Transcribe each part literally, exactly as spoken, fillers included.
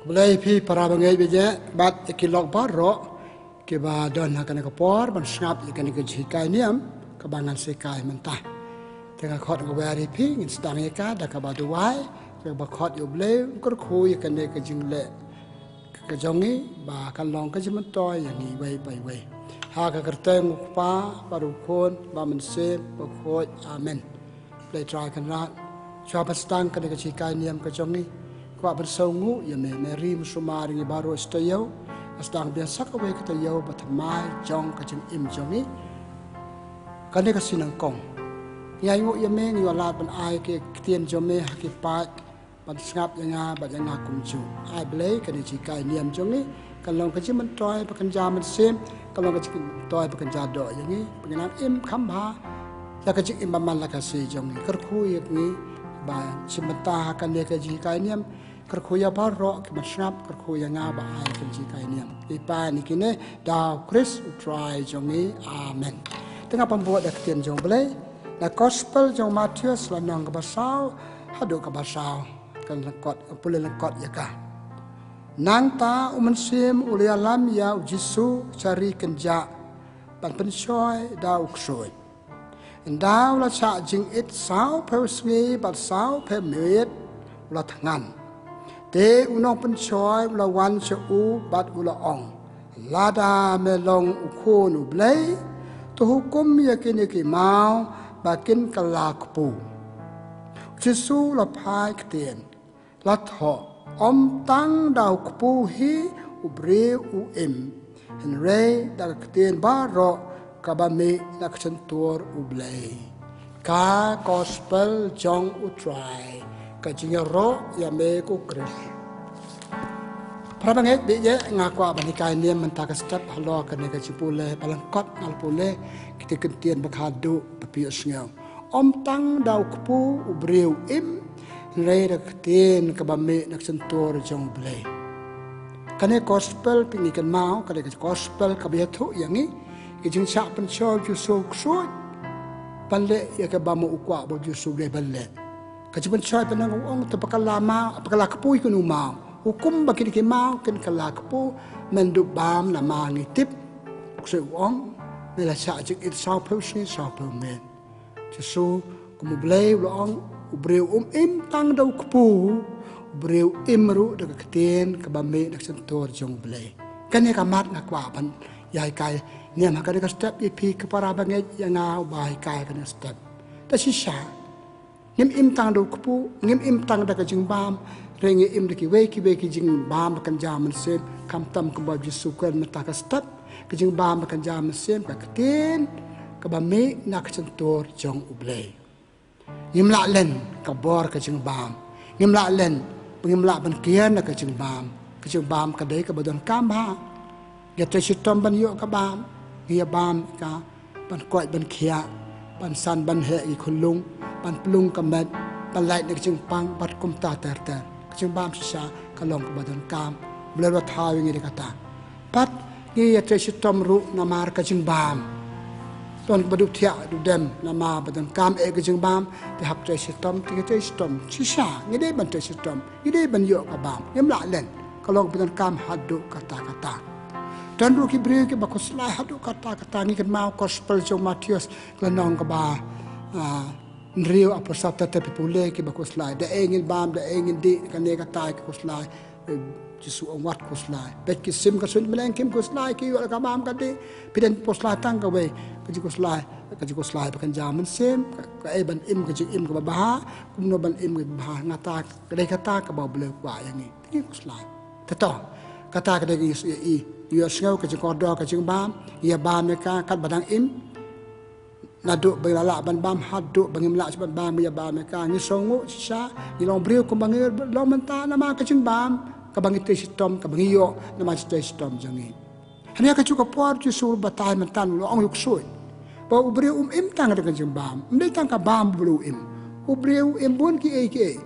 Khublei phi para bangeit bad ïa ki lok baroh kiba don ha kane ka por ban sngap ïa kane ka jinghikai niam kaba ngan sa hikai mynta. Te nga khot nga wer ïa phi, ngin sdang ïa ka da kaba duwai, da kaba khot ïa U Blei un kyrkhu ïa kane ka jingleh ka jong ngi ba kan long ka jingmyntoi ïa ngi iwei pa iwei. Ha ka kyrteng U Kpa bad U Khun bad U Mynsiem Bakhuid. Amen. Blei Trai Kynrad, shuwa ban sdang kane ka jinghikai niam ka jong ngi, kwah ban sngewnguh ïa me, Meri, mynsiem ïa ngi baroh shi taïew. Sdang biang sa kawei ka taïew ba thymmai jong ka jingim jong ngi. Kane ka sngi nyngkong, ngi ainguh ïa me, ngi ïoh lad ban ai ki ktien jong me ha ki paid ban sngap ïa nga bad ïa nga kumjuh. Ai Blei, kane ka jinghikai niam jong ngi kan long ka jingmyntoi ba kynja mynsiem, kan long ka jingmyntoi ba kynja doh ïa ngi, ba ngin nang im kham bha ïa ka jingim ba man la ka sngi jong ngi. Kyrkhu ïa ngi ba shim bynta ha kane ka jinghikai niam, kyrkhu ïa baroh kiban sngap, kyrkhu ïa nga ba ai ka jinghikai niam. Ngi pan ïa kine da U Khrist U Trai jong ngi. Amen. Te ngan pynbud da ka ktien jong U Blei na Gospel jong u Mathaios, lynnong kaba saw haduh kaba saw. Kan lyngkot, pule lyngkot ïa ka. Nangta U Mynsiem u la ïalam ïa U Jisu sha ri kynjah ban pynshoi da u ksuid. Ynda u la shah jingit sawphew sngi bad sawphew miet, u la thngan. Te u nongpynshoi u la wan sha u bad u la ong, "Lada me long u Khun U Blei, to hukum ïa kine ki maw ba kin kylla kpu." U Jisu u la phai ktien, "La thoh, ym tang da u kpu hi u briew u im, hynrei da ka ktien baroh kaba mih na ka shyntur U Blei." Ka Gospel jong U Trai. Ka jingïaroh ïa me ko Khrist. Para bangeit, bad ïa nga kwah ban hikai niam mynta ka step halor kane ka jingpule ba lyngkot, nga la pule kita ki ktien ba khatduh ba phi ïohsngew. Ym tang da u kpu u briew u im, hynrei da ka ktien kaba mih na ka shyntur jong U Blei. Kane Gospel, phi, ngi kynmaw, kane ka Gospel kaba ïathuh ïa ngi ka jingshah pynshoi U Jisu u ksuid ban leh ïa kaba ma u kwah ba U Jisu u dei ban leh. Ka jingpynshoi, pynban u ong, "To ba kylla maw, ba kylla kpu ïa kane u maw. Hukum ba kine ki maw kin kylla kpu, men dup bam, namar ngi tip," u ksuid u ong, "me la shah jingit sawphew sngi sawphew miet." Jisu kum U Blei u la ong, "U briew um im tang da u kpu, u briew u im ruh da ka ktien kaba mih na ka shyntur jong U Blei." Kane ka mat nga kwah ban ïa hikai niam ha kane ka step ïa phi ki para bangeit, ïa nga uba hikai ha kane ka step. Te shisha, ngim im tang da u kpu, ngim im tang da ka jingbam, hynrei ngi im da kiwei kiwei ki jingbam ba kynja mynsiem, khamtam kumba U Jisu u kren mynta ka step, ka jingbam ba kynja mynsiem, ka ktien kaba mih na ka shyntur jong U Blei. Ngim lah len ka bor ka jingbam. Ngim lah len, ngim lah ban kiar na ka jingbam. Ka jingbam ka dei kaba donkam bha. Ngi ïatrei shitom ban ïoh ka bam. Ngi ïa bam ka ban koit ban khiah, ban san ban heh ki khunlung, ban plung ka met, ban lait na ka jingpang bad kumta ter ter. Ka jingbam shisha ka long kaba donkam. U Blei u la thaw ïa ngi da kata. Bad ngi ïatrei shitom ruh namar ka jingbam. Don kaba duh thiah duh dem namar ba donkam eh ka jingbam, te hap trei shitom, te ngi trei shitom. Shisha ngi dei ban trei shitom, ngi dei ban ïoh ka bam. Ngim lah len, ka long kaba donkam haduh katta katta. Don ruh ki briew kiba khuslai haduh katta katta. Ngi kynmaw Gospel jong u Mathaios, ka lynnong kaba, ah, hynriew, hapoh chapter te phi pule, kiba khuslai. Da ei ngin bam, da ei ngin dih, kane katai ki khuslai. Eh, Jisu u ong, wat khuslai. Bad ki sim ka suiñ bneng kim khuslai, ki ïoh ka bam ka dih. Phi dang khuslai tang kawei ka jingkhuslai, ka jingkhuslai ba kynja mynsiem, ka, kaei ban im ka jingim kaba bha, kumno ban im kaba bha, nga ta, ka dei kata kaba U Blei u kwah ïa ngi. Ngi khuslai. Te to, kata ka dei ka ïoh, ïoh, ïohsngew ka jingkordor ka jingbam, ïa bam ïa ka katba dang im. Naduh ba ngi la lah ban bam haduh ba ngim lah shuh ban bam, ïa bam ïa ka. Ngi sngewnguh shisha, ngi long briew kumba ngi long mynta namar ka jingbam kaba ngi trei shitom, kaba ngi ïoh namar ka trei shitom jong ngi. Hynrei ha kajuh ka por Jisu u batai mynta, u la ong ïa u ksuid ba u briew um im tang da ka jingbam. Ym dei tang ka bam u briew u im. U briew u im bun kiei kiei.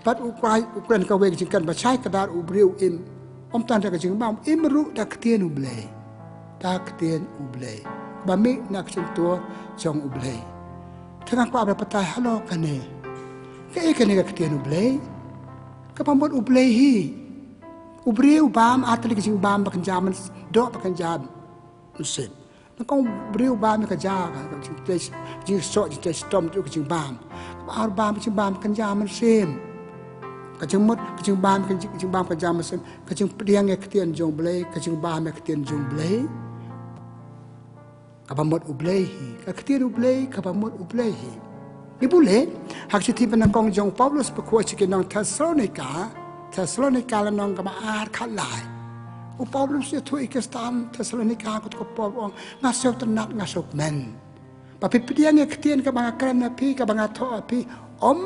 Bad u kwah, u kren kawei ka jingkren ba shai kdar, u briew u im ym tang da ka jingbam, u im ruh da ka ktien U Blei. Da ka ktien U Blei ba mih na ka shyntur jong U Blei. Te nga kwah ban batai halor kane. Kaei kane ka ktien U Blei? Kaba mut U Blei hi. U briew u bam ar tylli ka jingbam ba kynja myn-, doh ba kynja mynsiem. Nyngkong u briew u bam ïa ka ja, ka, ka jingtei, jingsoh, jingtei shitom, ka jingbam. Ar bam, ka jingbam kynja mynsiem. Ka jingmut, ka jingbam, ka jing-, ka jingbam kynja mynsiem. Ka jingpdiang ïa ka ktien jong U Blei, ka jingbam ïa ka ktien jong U Blei. Kaba mut U Blei hi, ka ktien U Blei, kaba mut U Blei hi. Ngi pule ha ka shithi ba nyngkong jong u Paulus bakhuid sha ki nong Thessalonika, Thessalonika lynnong kaba ar, khatlai. U Paulus u ïathuh ïa ki Khristan Thessalonika, katto ka por u ong, nga sngewtynnat, nga sngewkmen ba phi pdiang ïa ka ktien kaba nga kren ha phi, kaba nga thoh ha phi, ym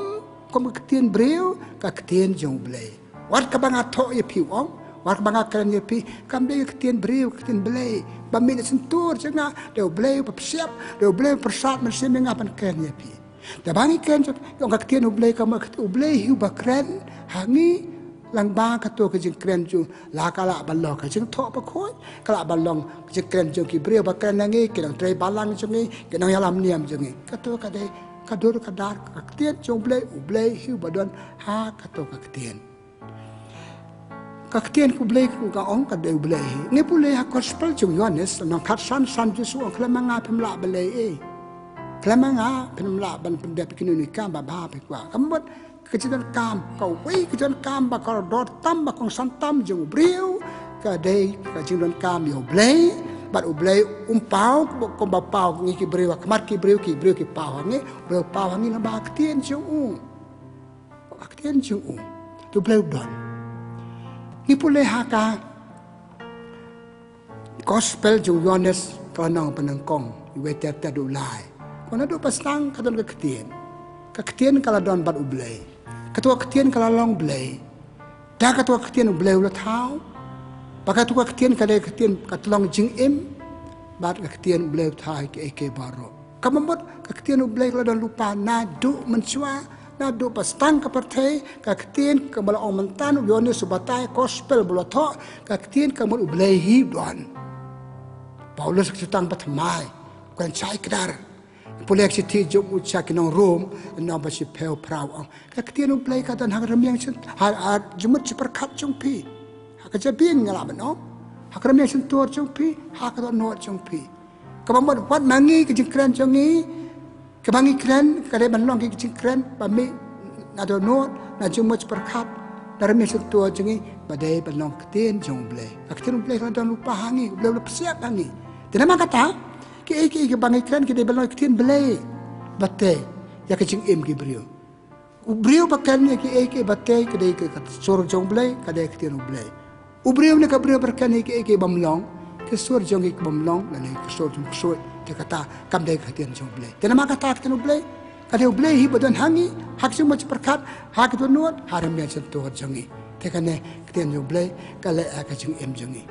kum ka ktien briew, ka ktien jong U Blei. Wat kaba nga thoh ïa phi u ong, wat kaba nga kren ïa phi, kam dei ka ktien briew, ka ktien Blei. Ba mih na shyntur jong nga, dei U Blei uba psiap, dei U Blei uba pyrsad mynsiem ïa nga ban kren ïa phi. Te ba ngi kren jong, ong ka ktien U Blei, ka mut U Blei hi uba kren ha ngi, lyngba kato ka jingkren jong u. La ka lah ban long ka jingthoh bakhuid, ka lah ban long ka jingkren jong ki briew ba kren ha ngi, ki nongtrei balang jong ngi, ki nongïalam niam jong ngi. Kato ka dei ka dur ka dar, ka ktien jong U Blei, U Blei hi uba don ha kato ka ktien. Ka ktien U Blei, ka ong ka dei U Blei hi. Ngi pule ha Gospel jong u Ïoannis, lynnong khatsan, san, Jisu u ong, khlem ma nga phim lah balei ei. Khlem ma nga phim lah ban pyndep ïa kino kino ki kam ba nga kwah. Ka mut ka jingdonkam, kawei ka jingdonkam ba kordor tam, ba kongsan tam jong u briew, ka dei ka jingdonkam ïa U Blei. Bad U Blei um paw kumba paw ngi ki briew ha khmat ki briew, ki briew ki paw ha ngi. U Blei u paw ha ngi lyngba ka ktien jong u. Ka ktien jong u. Te U Blei u don. Ngi pule ha ka Gospel jong u Ïoannis, ka lynnong ba nyngkong, iwei ter ter haduh lai. Ka ong naduh ba sdang ka don ka ktien. Ka ktien ka la don bad U Blei. Kato ka ktien ka la long Blei. Da kato ka ktien U Blei u la thaw. Bad kato ka ktien ka dei ka ktien, ka tyllong jingim. Bad ka ktien U Blei u thaw ïa kiei kiei baroh. Kaba mut ka ktien U Blei ka la don lypa naduh mynshuwa, naduh ba sdang ka pyrthei, ka ktien kaba la ong mynta u Ïoannis u batai, Gospel ba la thoh, ka ktien ka mut U Blei hi u don. Paulus ka shu tang ba thymmai, u kren shai kdar. Pule ka shithi jong u sha ki nong Rom, lynnong ba shiphew phra u ong, ka ktien U Blei ka don ha ka rmiang shyn-, ha, ha jingmut jingpyrkhat jong phi. Ha ka jabieng ngi lah ban ong. Ha ka rmiang shyntur jong phi, ha ka dohnud jong phi. Kaba mut wat ma ngi ka jingkren jong ngi, kaba ngi kren, ka dei ban long ka jingkren ba mih na dohnud, na jingmut jingpyrkhat, na rmiang shyntur jong ngi, ba dei ban long ktien jong U Blei. Ka ktien U Blei ka la don lypa ha ngi, U Blei u la psiap ha ngi. Te namar kata, kiei kiei kiba ngi kren ki dei ban long ktien Blei. Ba tei ïa ka jingim ki briew. U briew ba kren ïa kiei kiei ba tei, ka dei ka, ka sur jong U Blei, ka dei ka ktien U Blei. U briew ne ka briew ba kren ïa kiei kiei bym long, ka sur jong ki bym long, lane ka sur jong u ksuid, te kata kam dei ka ktien jong U Blei. Te namar kata ka ktien U Blei, ka dei U Blei hi ba don ha ngi, ha ka jingmut jingpyrkhat, ha ka dohnud, ha rmiang shyntur jong ngi. Te kane ka ktien jong U Blei ka leh ïa ka jingim jong ngi.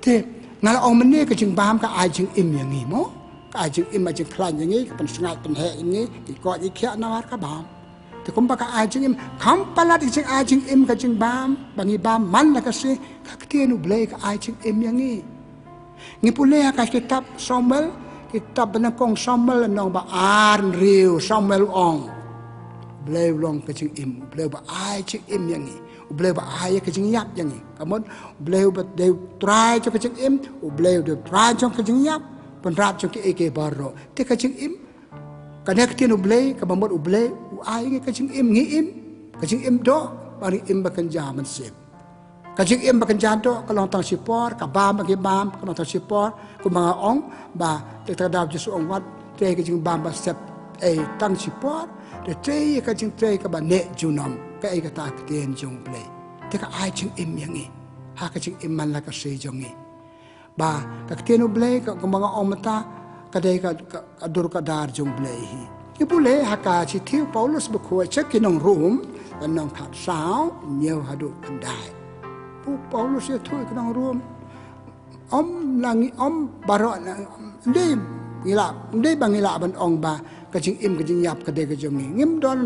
Te nga la ong mynne ka jingbam ka ai jingim ïa ngi mo. Ka ai jingim, ai jingkhlaiñ ïa ngi, ka pynsngaid pynheh ïa ngi, ngi koit ngi khiah namar ka bam. Te kumba ka ai jingim, kham palat ïa ka jingai jingim ka jingbam ba ngi bam man la ka sngi, ka ktien U Blei ka ai jingim ïa ngi. Ngi pule ha ka kitab Samuel, kitab ba nyngkong Samuel lynnong ba ar, hynriew, Samuel u ong, U Blei u long ka jingim, U Blei uba ai jingim ïa ngi, U Blei uba ai ïa ka jingïap ïa ngi. Ka mut U Blei uba dei U Trai jong ka jingim, U Blei u dei U Trai jong ka jingïap, Pynrad jong kiei kiei baroh. Te ka jingim, kane ka ktien U Blei, kaba mut U Blei u ai ngi ka jingim, ngi im ka jingim doh, ba ngi im ba kynja mynsiem. Ka jingim ba kynja doh ka long tang shipor, ka bam ba ngi bam ka long tang shipor. Kumba nga ong ba te, te da u Jisu u ong wat trei ka jingbam ba sep ei tang shipor, te trei ka jingtrei kaba neh junom, kaei kata ka ktien jong U Blei. Te ka ai jingim ïa ngi ha ka jingim man la ka sngi jong ngi. Ba ka ktien U Blei ka, kumba nga ong mynta, ka dei ka, ka, ka dur ka dar jong U Blei hi. Ngi pule ha ka shithi u Paulus bakhuid sha ki nong Rom, lynnong khatsaw, hynñiew haduh khyndai. U Paulus u ïathuh ïa ki nong Rom, ym la ngi, ym baroh na, ym dei ngi lah, ym dei ba ngi lah ban ong ba ka jingim ka jingïap ka dei ka jong ngi. Ngim don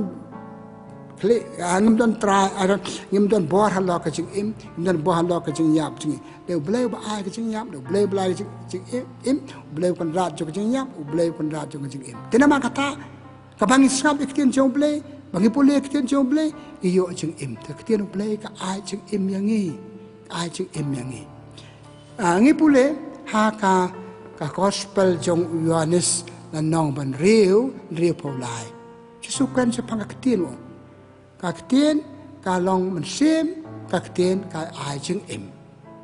khlieh, ah, ngim don trai, ah, ngim don bor halor ka jingim, ngim don bor halor ka jingïap jong ngi. Dei U Blei uba ai ka jingïap, dei U Blei uba ai ka jing, jingim, im, U Blei u Kynrad jong ka jingïap, U Blei u Kynrad jong ka jingim. Te namar kata, kaba ngi sngap ïa ka ktien jong U Blei, ba ngi pule ïa ka ktien jong U Blei, ngi ïoh jingim. Te ka ktien U Blei ka ai jingim ïa ngi. Ai jingim ïa ngi. Ah, ngi pule ha ka, ka gospel jong u Ïoannis, lynnong ba hynriew, hynriewphew lai. Jisu kren shaphang ka ktien u. Ka ktien ka long mynsiem, ka ktien ka ai jingim.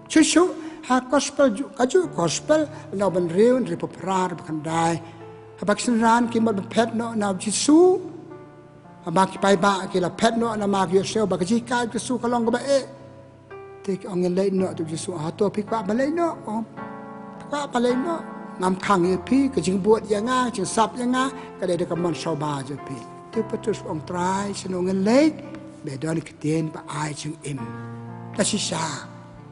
Shuh shuh ha gospel ju-, kajuh gospel, lynnong ba hynriew, hynriewphew phra, ba khyndai. Haba ki synran ki mut ban phet noh na u Jisu. Haba ki paidbah ki la phet noh namar ki ïohsngew ba ka jinghikai u Jisu ka long kaba eh. Te ki ong, ngin leit noh. Te u Jisu, hato phi kwah ban leit noh? Ong, phi kwah ban leit noh? Ngam khang ïa phi, ka jingbud ïa nga, ka jingsap ïa nga, ka dei da ka mon sawba jong phi. Te u Petrus u ong, Trai, shano ngin leit? Me don ki ktien ba ai jingim. Te shisha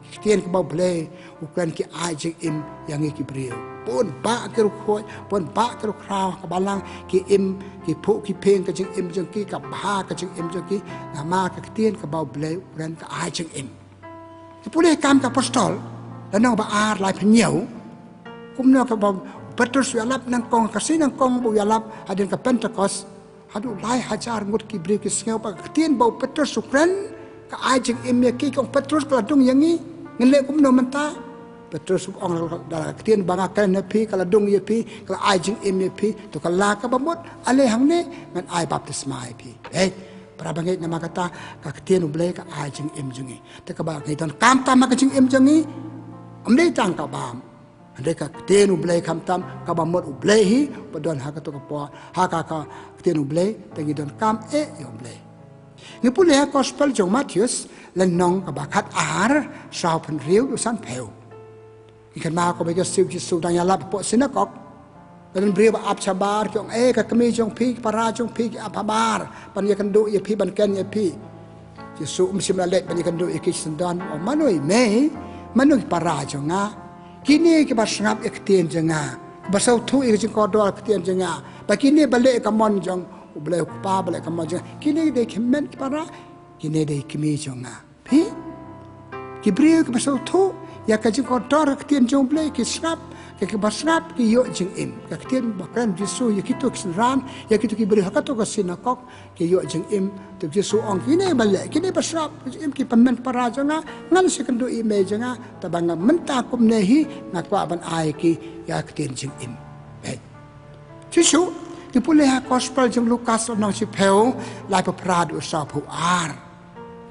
ki ktien kaba u Blei u kren ki ai jingim ïa ngi ki briew. Bun bah ki riewkhuid, bun bah ki riewkhraw ha ka balang, ki im, ki phuh ki phieng ka jingim jong ki, ka bha ka jingim jong ki. Namar ka ktien kaba u Blei u kren ka ai jingim. Te pule Kam ki Apostol, lynnong ba ar, laiphew hynñiew. Kumno kaba u Petrus u ïalap nyngkong, ka sngi nyngkong ba u ïalap hadien ka Pentekost, haduh lai hajar ngut ki briew ki sngew ba ka ktien ba u Petrus u kren ka ai jingim ïa ki. Ki ong, Petrus, ka la dung ïa ngi, ngin leh kumno mynta? Petrus u ong, da ka ktien ba nga kren ïa phi, ka la dung ïa phi, ka la ai jingim ïa phi, to ka la kaba mut, ale hangne, ngan ai baptisma ïa phi. Hei, para bangeit, namar kata ka ktien u Blei ka ai jingim jong ngi. Te kaba ngi donkam tam ha ka jingim jong ngi, ym dei tang ka bam. Hynrei ka ktien u Blei khamtam, kaba mut u Blei hi ba don ha kato ka por, ha ka, ka ktien u Blei te ngi donkam eh ïa u Blei. Ngi pule ha gospel jong u Mathaios, lynnong kaba khatar, sawphew hynriew haduh sanphew. Ngi kynmaw kumba u Jisu, Jisu u dang ïalap hapoh synagog. Ka don briew ba ap shabar, ki ong, eh, ka kmie jong phi, ki para jong phi ki ap habar ban ïakynduh ïa phi, ban ken ïa phi. Jisu um shym la leit ban ïakynduh ïa ki shisyndon. Ong, mano ïa me? Mano ki para jong nga? Kine kiba sngap ïa ka ktien jong nga, kiba sngewthuh ïa ka jingkordor ka ktien jong nga, ba kine ba leh ka mon jong u Blei u Kpa, ba leh ka mon jong nga, kine dei ki hynmen ki para, kine dei ki kmie jong nga. Phi, ki briew kiba sngewthuh ïa ka jingkordor ka ktien jong u Blei, ki sngap, ki, kiba sngap ki ïoh jingim. Ka ktien ba kren u Jisu ïa kito ki synran, ïa kito ki briew ha kato ka synagog, ki ïoh jingim. Te u Jisu u ong, kine ba leh, kine ba sngap, jingim, ki hynmen para jong nga, ngan sa ïakynduh ïa i mei jong nga, te ba nga mynta kumne hi, nga kwah ban ai ki ïa ka ktien jingim. Hei. Shuh shuh, ngi pule ha gospel jong u Lukas, lynnong shiphew, laiphew phra haduh sawphew ar.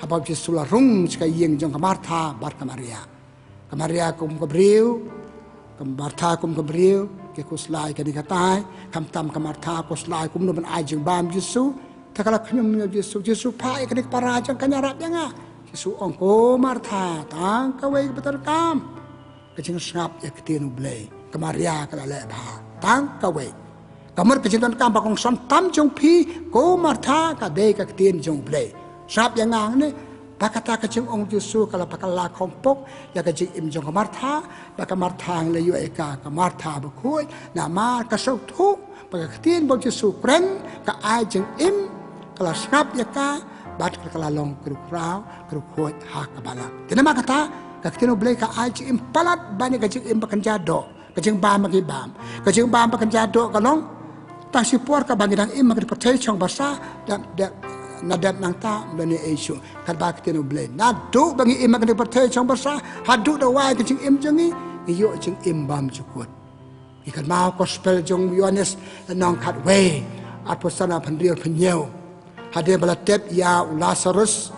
Haba u Jisu u la rung sha ka ïing jong ka Martha bad ka Maria. Ka Maria kum ka briew, ka Martha kum ka briew, ki khuslai kane katai. Khamtam ka Martha khuslai kumno ban ai jingbam u Jisu. Te ka la khñium ïa u Jisu, Jisu, phah ïa kane ka para jong ka, ïarap ïa nga. Jisu u ong, ko Martha, tang kawei kaba donkam. Ka jingsngap ïa ka ktien u Blei. Ka Maria ka la leh bha. Tang kawei. Ka mut ka jingdonkam ba kongsan tam jong phi, ko Martha, ka dei ka ktien jong u Blei. Sngap ïa nga hangne, ba kata ka jingong u Jisu ka la, ba ka la khongpok ïa ka jingim jong ka Martha, ba ka Martha hangne la ïoh ïa ka, ka Martha bakhuid, namar ka sngewthuh ba ka ktien ba u Jisu u kren ka ai jingim, ka la sngap ïa ka, bad ka la long ka riewkhraw, ka riewkhuid ha ka balang. Te namar kata, ka ktien u Blei ka ai jingim palat ban ïa ka jingim ba kynja doh. Ka jingbam ba ngi bam. Ka jingbam ba kynja doh ka long, tang shipor kaba ngi dang im ha kane ka pyrthei shong basa, dep, dep, na dep nangta, ym don ei ei shuh. Katba ka ktien u Blei, naduh ba ngi im ha kane ka pyrthei shong basa, haduh da wai ka jingim jong ngi, ngi ïoh jingim bymjukut. Ngi kynmaw gospel jong u Ïoannis, lynnong khatwei, arphew san, arphew hynriew, arphew hynñiew. Hadien ba la tep ïa u Lasarus,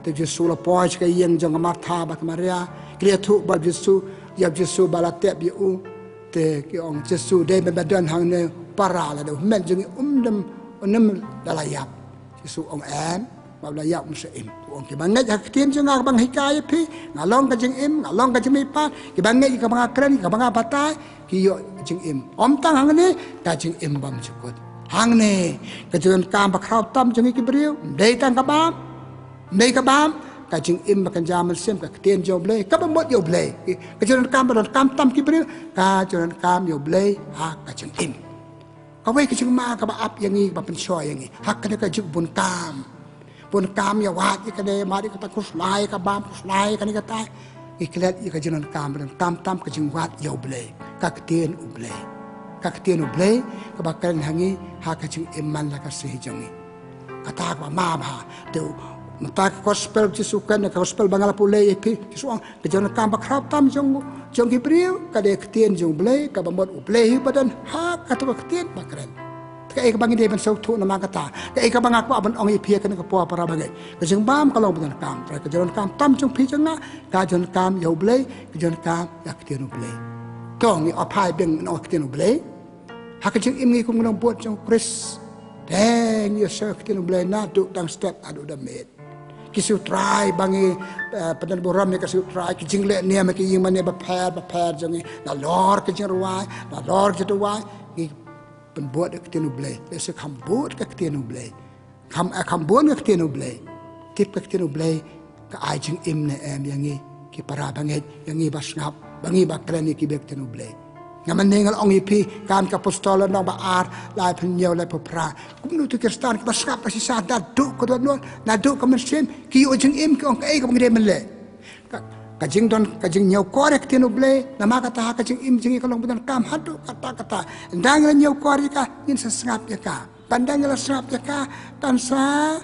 te u Jisu u la poi sha ka ïing jong ka Martha bad ka Maria. Ki la ïathuh bad u Jisu, ïa u Jisu ba la tep ïa u. Te ki ong, Jisu, dei me ba don hangne, para, lada u hynmen jong ngi um dem, um dem da la ïap. Jisu u ong, em, ba la ïap um shym im. U ong, kiba ngeit ha ka ktien jong nga kaba nga hikai ïa phi, nga long ka jingim, nga long ka jingmihpat, kiba ngeit ïa kaba nga kren, ïa kaba nga batai, ki ïoh jingim. Ym tang hangne, ka jingim bymjukut. Hangne, ka jingdonkam ba khraw tam jong ngi ki briew, ym dei tang ka bam, ym dei ka bam, ka jingim ba kynja mynsiem, ka ktien jong u Blei, kaba mut ïa u Blei. Ka jingdonkam ba donkam tam ki briew, ka jingdonkam ïa u Blei ha ka jingim. Kawei ka jingma kaba ap ïa ngi, kaba pynshoi ïa ngi ha kane ka juk bun kam. Bun kam ïa wad ïa kane, mad ïa kata, khuslai ïa ka bam, khuslai ïa kane kata. Ngi klet ïa ka jingdonkam, donkam tam ka jingwad ïa u Blei, ka ktien u Blei. Ka ktien u Blei kaba kren ha ngi ha ka jingim man la ka sngi jong ngi. Kata kaba ma bha, te u Mynta ka gospel Jisu kren, ka gospel ba nga la pule ïa phi, Jisu ong ka jingdonkam ba khraw tam jong, jong ki briew ka dei ka ktien jong U Blei, kaba mut U Blei hi ba don ha kato ka ktien ba kren. Te kaei kaba ngi dei ban sngewthuh namar kata? Kaei kaba nga kwah ban ong ïa phi ha kane ka por, para bangeit? Ka jingbam ka long ba donkam, hynrei ka jingdonkam tam jong phi jong nga, ka jingdonkam ïa U Blei, ka jingdonkam ïa ka ktien U Blei. To ngi ophai biang na ka ktien U Blei. Ha ka jingim ngi kum ki nongbud jong U Khrist, te ngi ïohsngew ka ktien U Blei naduh dang step haduh da miet. Ki siewtrai ba ngi, eh, pyndonkam burom ïa ki siewtrai, ki jingleh niam ha ki ïingmane bapher bapher jong ngi, nalor ki jingrwai, nalor ki jingduwai, ngi pynbud ïa ka ktien U Blei. Lehse kham bud ka ktien U Blei, kham, eh, kham bun ka ktien U Blei. Tip ka ktien U Blei ka ai jingim ne em ïa ngi ki para bangeit, ïa ngi ba sngap, ba ngi ba kren ïa ki bad ka ktien U Blei. Nga mynne nga la ong ïa phi, Kam ki Apostol lynnong ba ar, laiphew hynñiew, laiphew phra. Kumno tu Khristan kiba sngap ka shisha naduh ka dohnud, naduh ka mynsiem, ki ïoh jingim, ki ong kaei kaba ngi dei ban leh. Ka, ka jingdon, ka jingñiewkor ïa ka ktien U Blei, namar kata ha ka jingim jong ngi ka long ba donkam haduh katta katta. Ynda ngi la ñiewkor ïa ka, ngin sa sngap ïa ka. Bad ynda ngi la sngap ïa ka, kan sa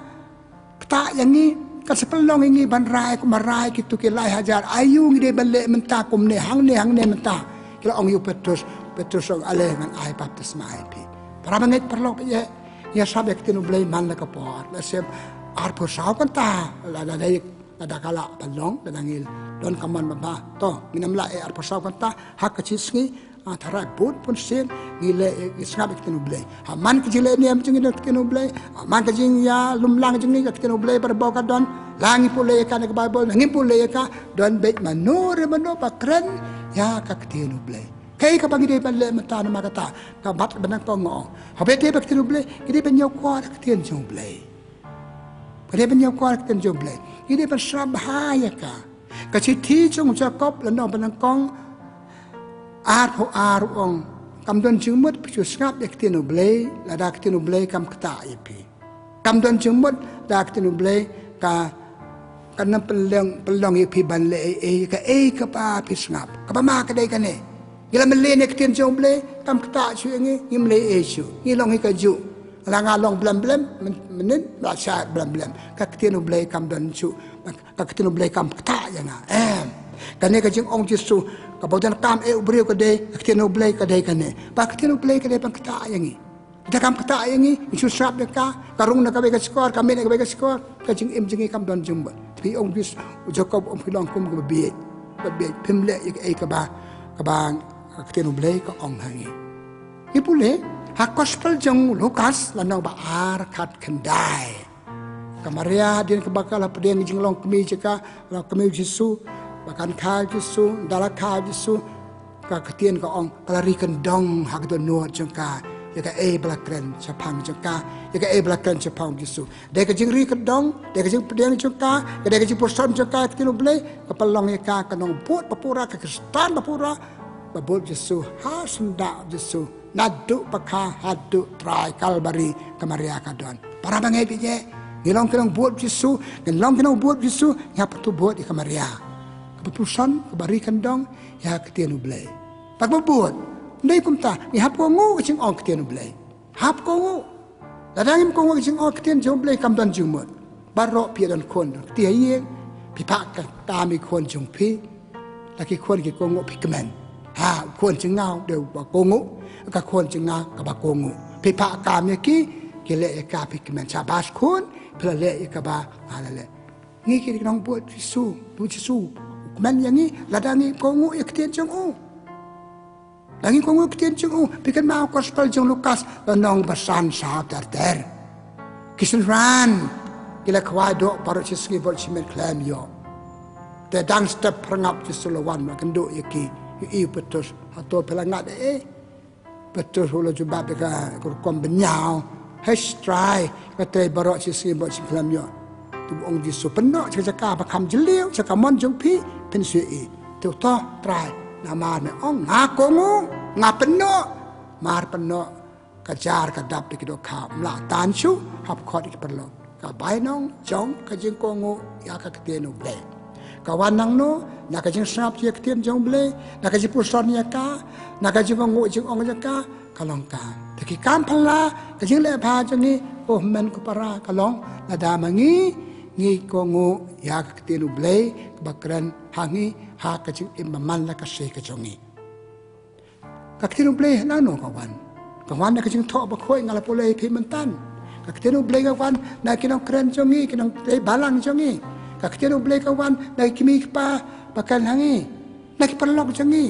ktah ïa ngi, kan sa pynlong ïa ngi ban rai kum ba rai kito ki lai hajar. Aïu ngi dei ban leh mynta kumne, hangne, hangne mynta? Ki la ong ïa u Petrus, Petrus ong, ale ngan ai baptisma ïa phi. Para bangeit paralok, ïa, ïa sngap ïa ka ktien U Blei man la ka por. Lehse arphew saw kynta, la, la, la, lada ka lah ban long, lada ngi don ka mon ba bha. To, ngin ym lah eh arphew saw kynta, ha ka shi sngi, ah, tharai bun bun sien, ngi leh, eh, ngi sngap ïa ka ktien U Blei. Ha man ka jingleh niam jong ngi don ka ktien U Blei, ha man ka jingïalumlang jong ngi ka ktien U Blei barabor ka don, la ngi pule ïa ka na ka Baibl, la ngim pule ïa ka, don beit mano re mano ba kren ïa ka ktien U Blei. Kaei kaba ngi dei ban leh mynta namar kata, ka mat ba nyngkong nga ong. Haba ïadei bad ka ktien U Blei, ngi dei ban ñiewkor ïa ka ktien jong U Blei. Ka dei ban ñiewkor ïa ka ktien jong U Blei. Ngi dei ban sngap bha ïa ka. Ka shithi jong u Jakob lynnong ba nyngkong arphew ar u ong, kam don jingmut phi shu sngap ïa ka ktien U Blei, lada ka ktien U Blei kam ktah ïa phi. Kam don jingmut lada ka ktien U Blei ka, kan ym pynlong, pynlong ïa phi ban leh ei ei, kaei kaba phi sngap. Kaba ma ka dei kane. Ngi la mlien ïa ka ktien jong U Blei, kam ktah shuh ïa ngi, ngim leh ei shuh. Ngi long hi kajuh. La nga long blem blem, myn-, mynnin, la shah blem blem. Ka ktien U Blei kam don shuh, ka ktien U Blei kam ktah ïa nga. Em. Kane ka jingong Jisu, kaba donkam eh u briew ka dei, ka ktien U Blei ka dei kane. Ba ka ktien U Blei ka dei ban ktah ïa ngi. Da kam ktah ïa ngi, ngi shu sngap ïa ka, ka rung na kawei ka shkor, ka mih na kawei ka shkor, ka jingim jong ngi kam don jingmut. Te phi ong Jisu, u Jakob ong phi long kum kaba bieit, kaba bieit, phim leh ïa kaei kaba, kaba ka ktien U Blei ka ong ha ngi. Ngi pule ha gospel jong u Lukas lynnong ba ar khatkhyndai. Ka Maria hadien kaba ka la pdiang jinglong kmie jong ka, long kmie u Jisu, ba kan kha u Jisu, ynda la kha u Jisu, ka ktien ka ong ka la ri kyndong ha ka dohnud jong ka ïa kaei ba la kren shaphang jong ka, ïa kaei ba la kren shaphang u Jisu. Dei ka jingri kyndong, dei ka jingpdiang jong ka, ka dei ka jingpuson jong ka ïa ka ktien U Blei, ka pynlong ïa ka ka nongbud ba pura, ka Khristan ba pura, ba bud Jisu ha syndah Jisu. Naduh ba kha haduh trai Kalbari ka Maria ka don. Para bangeit, ngi long ki nongbud Jisu, ngi long ki nongbud Jisu, ngi hap bud ïa ka Maria. Kaba puson, kaba ri kyndong ïa ka ktien U Blei. Bad kaba bud, ym dei kumta, ngi hap kohnguh ka jingong ka ktien U Blei. Hap kohnguh. Lada ngim kohnguh ka jingong ka ktien jong U Blei kam don jingmut. Baroh phi don khun, kti ha ïing, phi phah ka kam ïa ki khun jong phi. La ki khun ki kohnguh phi kmen. Ha, khun jong nga u dei uba kohnguh, ka khun jong nga kaba kohnguh. Phi phah kam ïa ki, ki leh ïa ka phi kmen. Shabas khun, phi la leh ïa kaba nga la leh. Ngi ki nongbud Jisu, bud Jisu u kmen ïa ngi, lada ngi kohnguh ïa ka ktien jong u. Lada ngi kohnguh ïa ka ktien jong u, phi kynmaw gospel jong u Lukas lynnong ba san, saw ter ter. Ki synran ki la khwai doh baroh shi sngi baroh shi miet khlem ïoh. Te dang step phyrngap Jisu la wan ban kynduh ïa ki, ïa u Petrus, hato phi la ngat ei ei? Petrus u la jubab ïa ka, ka rukom bynñiaw. Hei Trai, nga trei baroh shi sngi baroh shi khlem ïoh. Te u ong Jisu, pynnoh sha ka jaka ba kham jylliew, sha ka mon jong phi, phin sa ïohi. Te uto Trai, namar me ong nga kohnguh, nga pynnoh. Mar pynnoh, ka jar ka dap ïa ki dohkha, ym lah tan shuh, hap khot ïa ki paralok. Ka bainong jong ka jingkohnguh ïa ka ktien U Blei ka wan nangno? Na ka jingsngap ïa ka ktien jong U Blei, na ka jingpuson ïa ka, na ka jingkohnguh jingong ïa ka, ka long ka. Te ki kam phylla, ka jingleh bha jong ngi, ko hynmen ko para, ka long lada ma ngi Ngi kohnguh ïa ka ktien U Blei kaba kren ha ngi ha ka jingim ba man la ka sngi ka jong ngi. Ka ktien U Blei nangno ka wan? Ka wan na ka jingthoh bakhuid nga la pule ïa phi mynta. Ka ktien U Blei ka wan na ki nongkren jong ngi, ki nongtrei balang jong ngi. Ka ktien U Blei ka wan na ki kmie ki kpa ba kren ha ngi, na ki paralok jong ngi.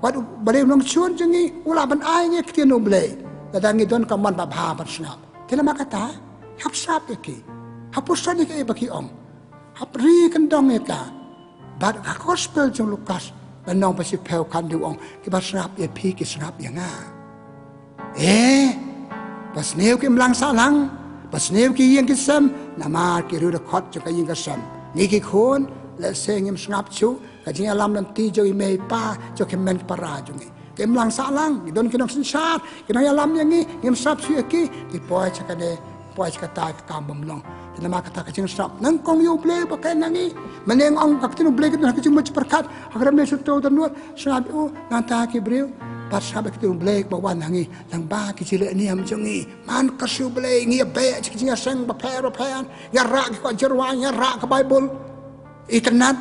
Wat u balei u nongshun jong ngi u lah ban ai ngi ka ktien U Blei lada ngi don ka mon babha ban sngap. Te namar kata, hap sngap ïa ki, hap puson ïa kaei ba ki ong, hap ri kyndong ïa ka. Bad ka gospel jong Lukas lynnong ba shiphew khatduh ong, kiba sngap ïa phi ki sngap ïa nga. Eh, ba sniew ki imlang sahlang, ba sniew ki ïing ki sem, namar ki riew dkhot jong ka ïing ka sem. Ngi ki khun, lehse ngim sngap shuh ka jingïalam lynti jong i mei i pa jong ki hynmen ki para jong ngi. Ki imlang sahlang, ki don ki nongsynshar, ki nongïalam ïa ngi, ngim sngap shuh ïa ki, ki poi sha kane, poi sha kata ka kam bym long. Te namar kata ka jingsngap nyngkong ïa U Blei ba kren ha ngi. Mynne nga ong ka ktien U Blei ka don ha ka jingmut jingpyrkhat, ha ka Revelation to dohnud, sngap ïa u, nangta ki briew, bad sngap ïa ka ktien U Blei ba wan ha ngi, lyngba ki jingïalehniam jong ngi. Man ka ktien U Blei, ngi ïa beh sha ki jingïaseng bapher bapher, ngi ïa rah ki kot jingrwai, ngi ïa rah ka Baibl. Itynnad,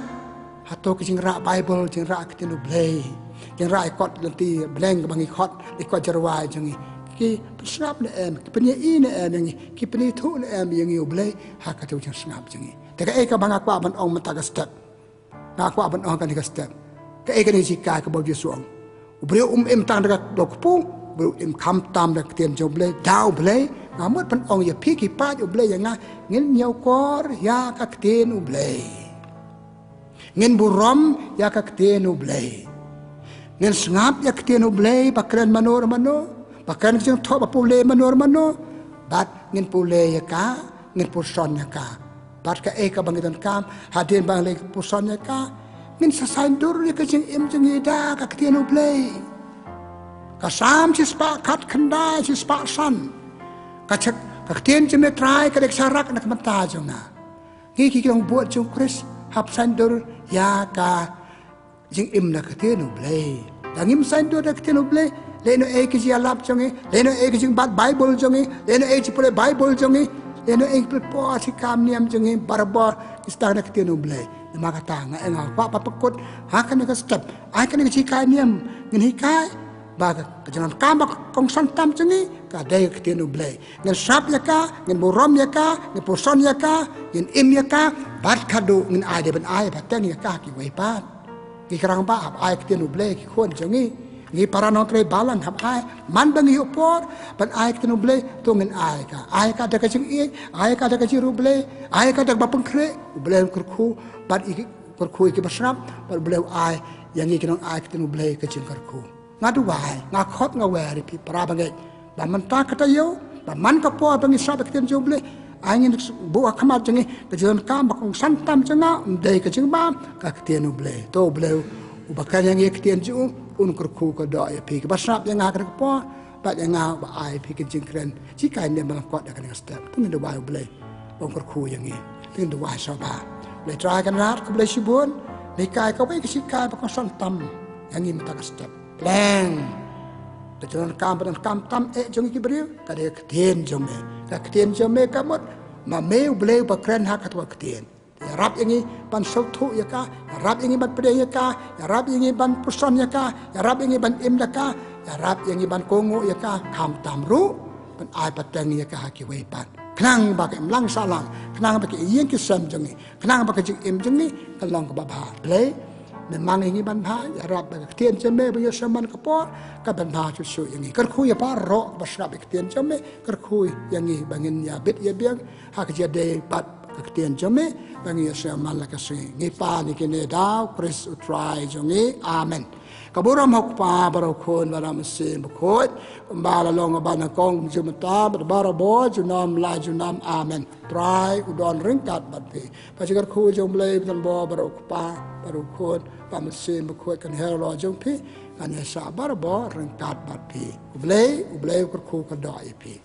hato ki jingrah Baibl, jingrah ka ktien U Blei, jingrah ki kot lynti bneng kaba ngi khot, ki kot jingrwai jong ngi, ki pynsngap ne em, ki pynïohi ne em ïa ngi, ki pynithuh ne em ïa ngi U Blei ha kato ka jingsngap jong ngi. Te kaei kaba nga kwah ban ong mynta ka step, nga kwah ban ong kane ka step, kaei kane ka jinghikai kaba U Jisu u ong, u briew um im tang da ka daw kpu, u briew im khamtam da ka ktien jong U Blei, da U Blei. Nga mut ban ong ïa phi ki paid U Blei ïa nga, ngin ñiewkor ïa ka ktien U Blei. Ngin burom ïa ka ktien U Blei. Ngin sngap ïa ka ktien U Blei ba kren mano re mano, ba kren ka jingthoh ba pule mano re mano, bad ngin pule ïa ka, ngin puson ïa ka. Bad kaei kaba ngi donkam, hadien ba ngi la puson ïa ka, ngin sa saiñdur ïa ka jingim jong ngi da ka ktien U Blei. Ka Salm shispah khatkhyndai, shispah san. Ka shak, ka ktien jong me Trai ka dei ka sharak na ka bynta jong nga. Ngi ki nongbud jong U Khrist hap saiñdur ïa ka jingim na ka ktien U Blei. Da ngim saiñdur da ka ktien U Blei, lehnohei ka jingïalap jong ngi, lehnohei ka jingbat Baibl jong ngi, lehnohei ka jingpule Baibl jong ngi, lehnohei ka jingpule por shi kam niam jong ngi, barabor ngi sdang da ka ktien U Blei. Namar kata nga ong nga kwah ban pynkut ha kane ka step, ha kane ka jinghikai niam, ngin hikai ba ka, ka jingdonkam ba kongsan tam jong ngi ka dei ka ktien U Blei. Ngin sngap ïa ka, ngin burom ïa ka, ngin puson ïa ka, ngin im ïa ka, bad khadduh ngin ai dei ban ai pateng ïa ka ha kiwei pat. Ngi ki rangbah hap ai ka ktien U Blei ki khun jong ngi. Ngi para nongtrei balang hap ai, man ba ngi ïoh por ban ai ka ktien U Blei, to ngin ai ka. Ai ka da ka jingïeit, ai ka da ka jingriewblei, ai ka da kaba pynkhreh. U Blei un kyrkhu bad ïa ki, kyrkhu ïa kiba sngap, bad U Blei u ai ïa ngi ki nongai ka ktien U Blei ka jingkyrkhu. Nga duwai, nga khot nga wer ïa phi para bangeit, ba mynta ka taïew, ba man ka por ba ngi sngap ïa ka ktien jong U Blei, ai ngin buh ha khmat jong ngi ka jingdonkam ba kongsan tam jong nga, ym dei ka jingbam, ka ktien U Blei. To U Blei uba kren ïa ngi ha ka ktien jong u, un kyrkhu kyrdoh ïa phi. Kiba sngap ïa nga ha kane ka por, bad ïa nga uba ai ïa phi ka jingkren, jinghikai niam ba lyngkot ha kane ka step. To ngin duwai U Blei ba un kyrkhu ïa ngi. To ngin duwai sngewbha. Blei Trai Kynrad, khublei shibun, me hikai kawei ka jinghikai ba kongsan tam ïa ngi mynta ka step. Khlem ka jingdonkam ba donkam tam eh jong ngi ki briew, ka dei ka ktien jong me. Ka ktien jong me ka mut, ma me U Blei uba kren ha kata ka ktien. Ïarap ïa ngi ban sngewthuh ïa ka, ïarap ïa ngi ban pdiang ïa ka, ïarap ïa ngi ban puson ïa ka, ïarap ïa ngi ban im da ka, ïarap ïa ngi ban kohnguh ïa ka, khamtam ruh ban ai pateng ïa ka ha kiwei pat. Khnang ba ka imlang sahlang, khnang ba ki ïing ki sem jong ngi, khnang ba ka jingim jong ngi kan long kaba bha. Blei, me mang ïa ngi ban bha, ïarap ba ka ktien jong me ba ïohsngew man ka por kan ban bha shuh shuh ïa ngi. Kyrkhu ïa baroh kiba sngap ïa ka ktien jong me, kyrkhu ïa ngi ba ngin ïabit ïabiang ha ka jingïadei bad ka ktien jong me ba ngin ïohsngew man la ka sngi. Ngi pan ïa kine da U Khrist U Trai jong ngi. Amen. Ka burom ha U Kpa bad ha U Khun bad ha U Mynsiem Bakhuid, kumba la long ha kaba nyngkong, kumjuh mynta bad barabor, junom la junom. Amen. Trai u don ryngkat bad phi. Ba ka jingkyrkhu jong U Blei ba don bor bad U Kpa bad U Khun bad U Mynsiem Bakhuid kan her halor jong phi, kan ïaishah barabor ryngkat bad phi. U Blei, U Blei u kyrkhu kyrdoh ïa phi.